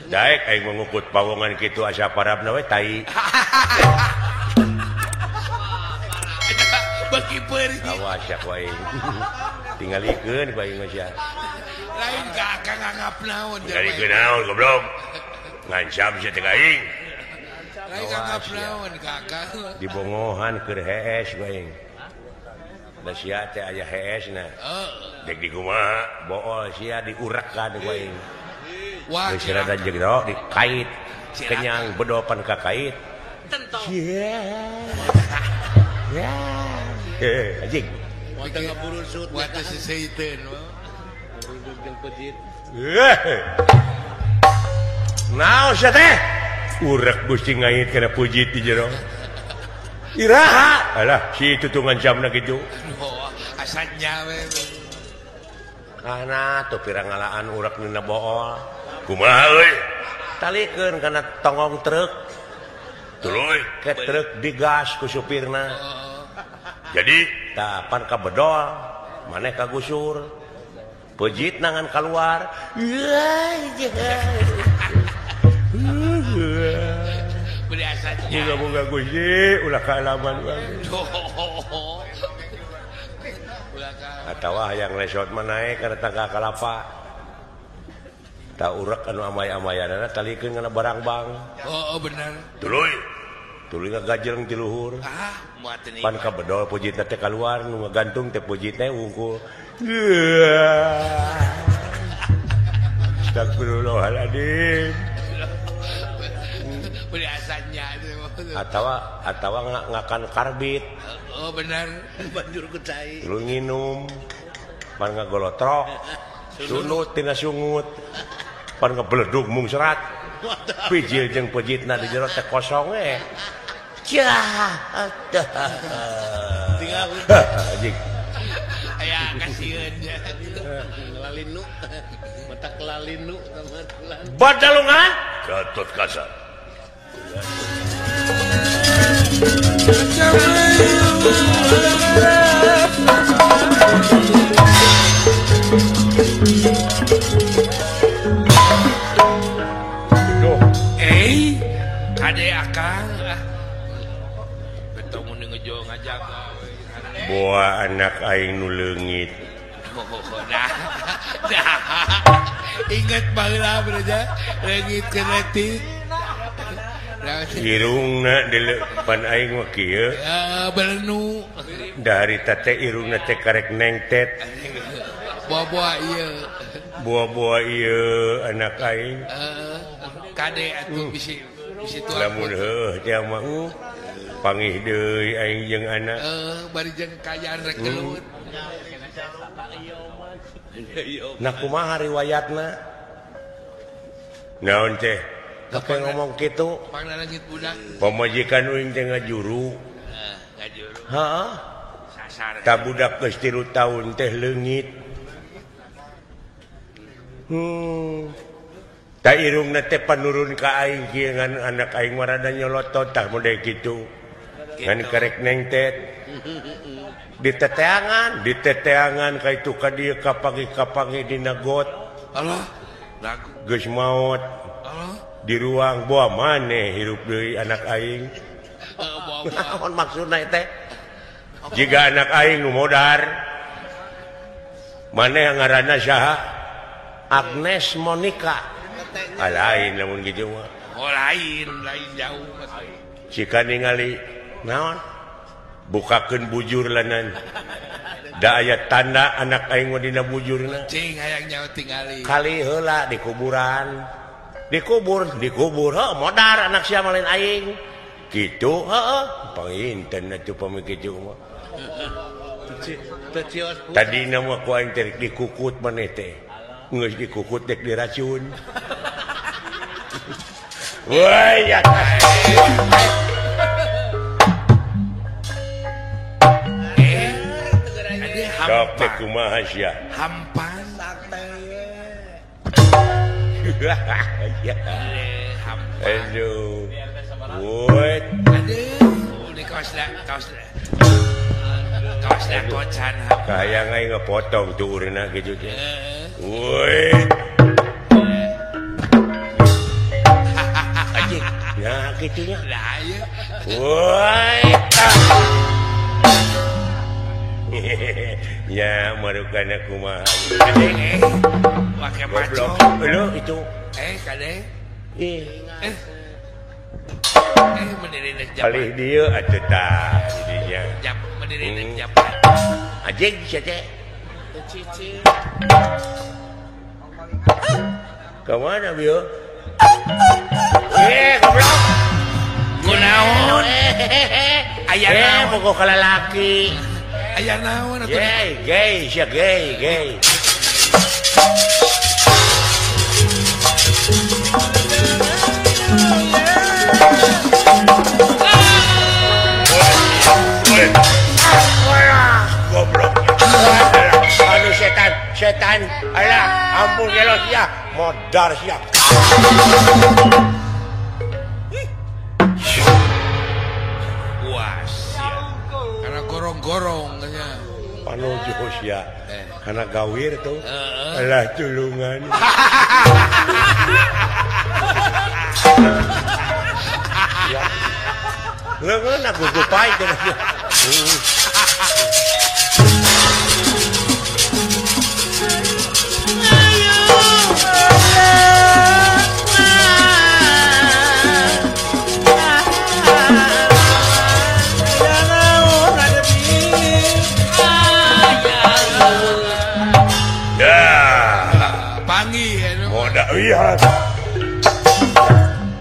Daek aing mengukut pawongan kitu asa parabna we tai. Beki peurih. Awas ya ku aing. Tingalikeun ku aing mah sia. Lain ka akang nganggap naon. Tingalikeun naon goblok. Ngancam sia teh ka aing. Lain nganggap naon ka akang. Dibongohan keur hees ku aing. Da sia teh aya heesna. Dek di kumaha bool sia diurekan ku aing. Wah, geus rada jero dikait kenyang bedopan ka kait. Ya. Anjing. Wah, ngaburusut wa teh seseiteun. Burung pejit. Naon sia teh? Urek Gusti ngait kana pujit di jero. Iraha. Alah, si itu tuh ngancamna kitu. Oh, asa nyawe. Kana tuh pirang ngalaan urek dina bool. Kumaha euy? Talikeun kana tongong truk. Tuluy ke truk digas ku supirna. Jadi tapan ka bedol, maneh kagusur. Pejit nangan keluar. Moga-moga Gusti ulah kaalaman wae. Atawa hayang lesot mah naek kana tangga kalapa. Ta urek anu amay-amayanana talikeun kana barang bang. Oh, bener. Tuluy. Tuluy ngagajeng ti luhur. Ah, moal teu pan ka bedol pujitna teh kaluar nu ngagantung teh pujitna wungkul. Astagfirullahaladzim. Atawa atawa ngakan karbit. Oh benar. Banjur ku cai. Lu nginum pan ngagolotrok. Sunut tina sungut. Pan ngebeledug mung serat. Pijil jeung pejitna di jero teh kosong eh. Cah. Tinggal anjing. Aya kasieun nya. Lalinu. Mata kelalinu sama tulan. Badalungan Gatot Kaca. Duh, kade akang betong mun ngejo ngajaga. Boa anak aing nu leungit. Nah, nah. Ingat baheula bro leungit kenetik. Irungna pan aing mah kieu. Belenu. Dari teh irungna teh karek nengtet. Buah-buah ieu. Buah-buah ieu anak aing. Kade atuh bisi bisi tua. Lamun heuh teh mah pangih deui aing jeung anak. Bari jeung kayaan rek gelut. Nah kumaha riwayatna? Naon teh? Apa ngomong gitu? Pamajikan uing teh ngajuru. Ngajuru. Heeh. Ta budak geus 3 tahun teh leungit. Ta irungna teh panurun ka aing kieu ngan anak aing mah rada nyolotot tah model kitu. Ngan karek nengtet. Diteteangan ka itu ka dieu kapanggih-kapanggih dina got. Allah. Geus maot. Allah. Di ruang buah maneh hirup deui anak aing. Naon maksudna teh? Jika anak aing nu modar. Maneh ngaranna saha? Agnes Monica. Ah, lain lamun kitu mah. Oh lain, lain jauh. Jika ningali naon? Bukakeun bujur lanan. Da aya tanda anak aing mah dina bujurna. Cing hayang nyaho tingali. Kali heula di kuburan. Dikubur, heuh modar anak sia mah lain aing. Kitu heuh, panginten atuh pami kitu mah. Tadina mah ku aing teh dikukut maneh teh. Geus dikukut dek diracun. Woi ya. Sok teh kumaha sia? Hampan. Aduh. Woi. Aduh, di kaos kaos. Kaos kocan. Kayang aing ngepotong tuh urna kitu teh. Woi. kitu nya. Lah ieu. Woi. Ya marukana kumaha. Make maco. Heuh itu. Kade. Ih. Mendiri nek japan. Palih dieu atuh tah didinya. Jap mendiri nek japan. Anjing sia teh. Cicing. Ka mana bieu? Goblok. Kunaon? Aya naon? Pokok kalalaki. Aya naon atuh? Gay, gay, sia gay, gay. Goblok. Aduh setan, setan. Alah, ampun gelo sia, modar sia. Wah, sia. Karena gorong-gorong nya. Panuju sia. Karena gawir tuh. Alah tulungan. Ya. Leungeun aku gupai teh. Iya.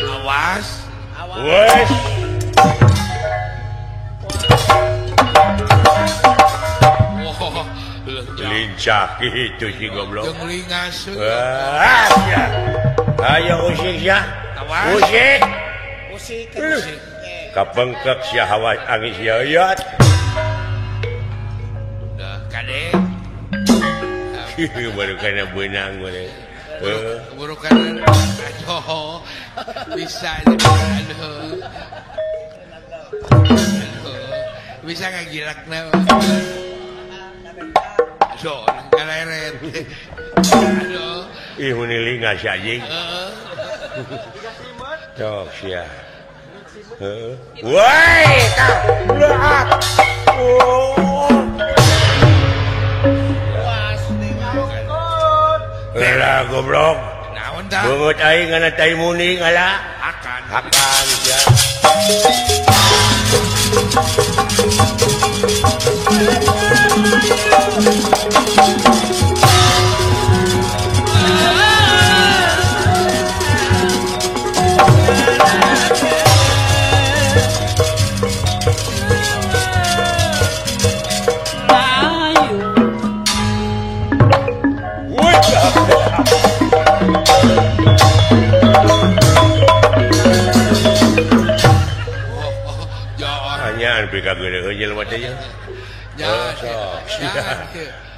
Awas. Wes. Wah, lincah gitu si goblok. Jeung lingas. Wah, ya. Ayo usik ya. Usik. Usik, usik. Kapengkek sia hawa angin sia yat. Dah kade. Baru kana beunang boleh. Keburukan aduh bisa aduh aduh bisa ngagilakna aduh ngaleret aduh ih muni lingas anjing tok sia heeh woi tah oh Lah goblok. Naon tah? Beungeut aing ngana tai muning ala. Akan. Akan sia.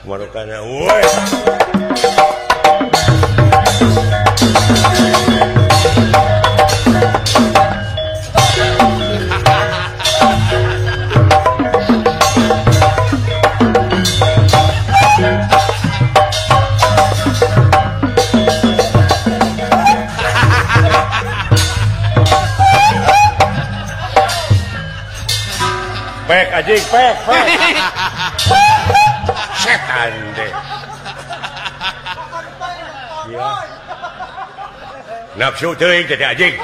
Marukana woi. Pek anjing, pek, pek. Setan deh. Ya. Nafsu teuing teh anjing.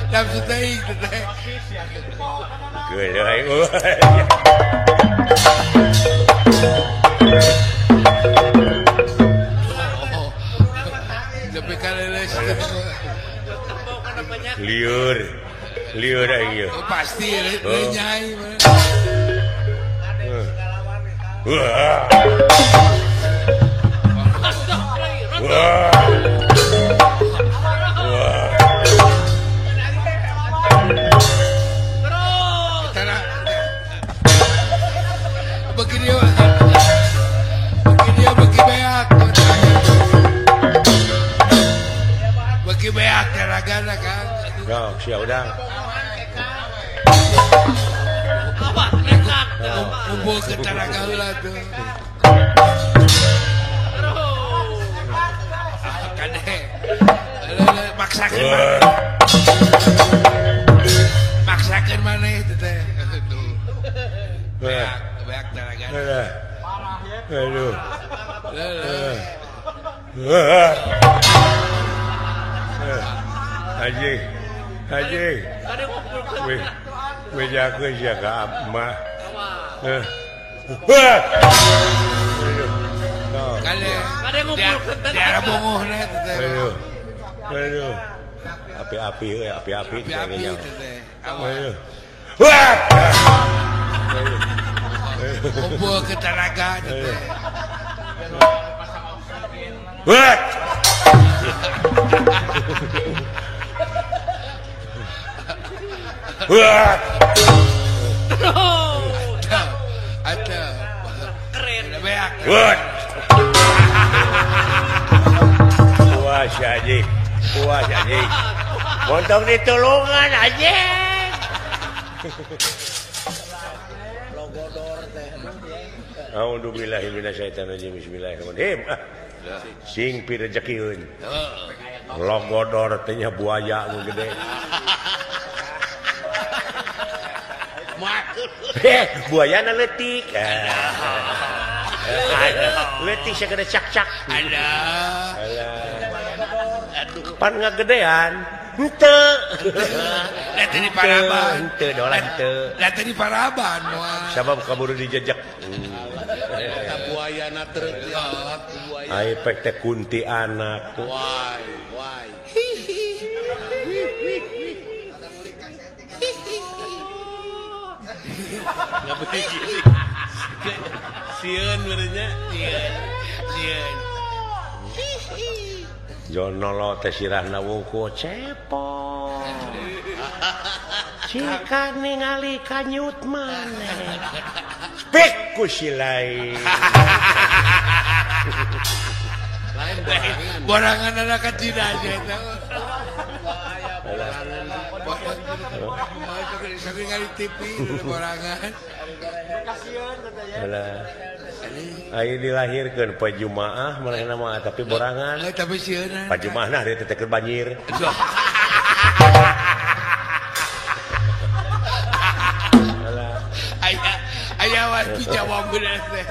Nafsu teuing teh. Geuleuh aing euy. Lebih kaleles. Liur. Liur aing ieu. Pasti lenyai. Wah. Wah. Wah. Begini begini bagi beak. Bagi beak teragana kan. Yo, sia udang. Kumpul ke taraga heula tuh. Kade. Maksakeun. maneh teh. Beak, beak tanaga. Aduh. Haji, haji. Bejakeun sia ka mah. Aduh. Aduh. Api-api euy, api-api teh. Aduh. Wah. Kumpul ke tanaga teh. Wah. Wah. Atau keren. Wah. Puas haji. Puas haji. Montong ditulungan haji. Logodor teh. A'udzubillahi minasyaitonirrajim. Bismillahirrahmanirrahim. Sing pirejekieun. Logodor teh nya buaya nu gede. Buayana leutik. Leutik sagede cak-cak. Alah. Aduh. Pan ngagedean. Henteu. Lah teh di paraban. Henteu dolah henteu. Lah teh di paraban moal. Sabab kaburu dijejek. Eta buayana treut buaya. Ai pek teh kunti anak. Wai, wai. Nggak begini. Sieun berenya. Sieun. Sieun. Jonolo teh sirahna wungkul cepot. Cika ningali kanyut maneh. Spek ku si lain. Lain borangan. Borangan anak kecil aja eta. Saking ngali TV borangan. Ayo dilahirkeun poe Jumaah manehna mah tapi borangan. Tapi sieun. Poe Jumaah nah dia teh keur banjir. Aya aya wae jawab bener teh.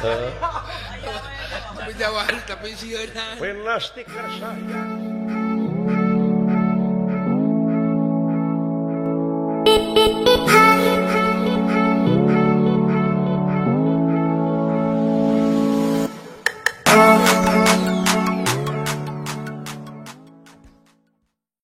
Tapi jawab tapi sieun. Plastik saya.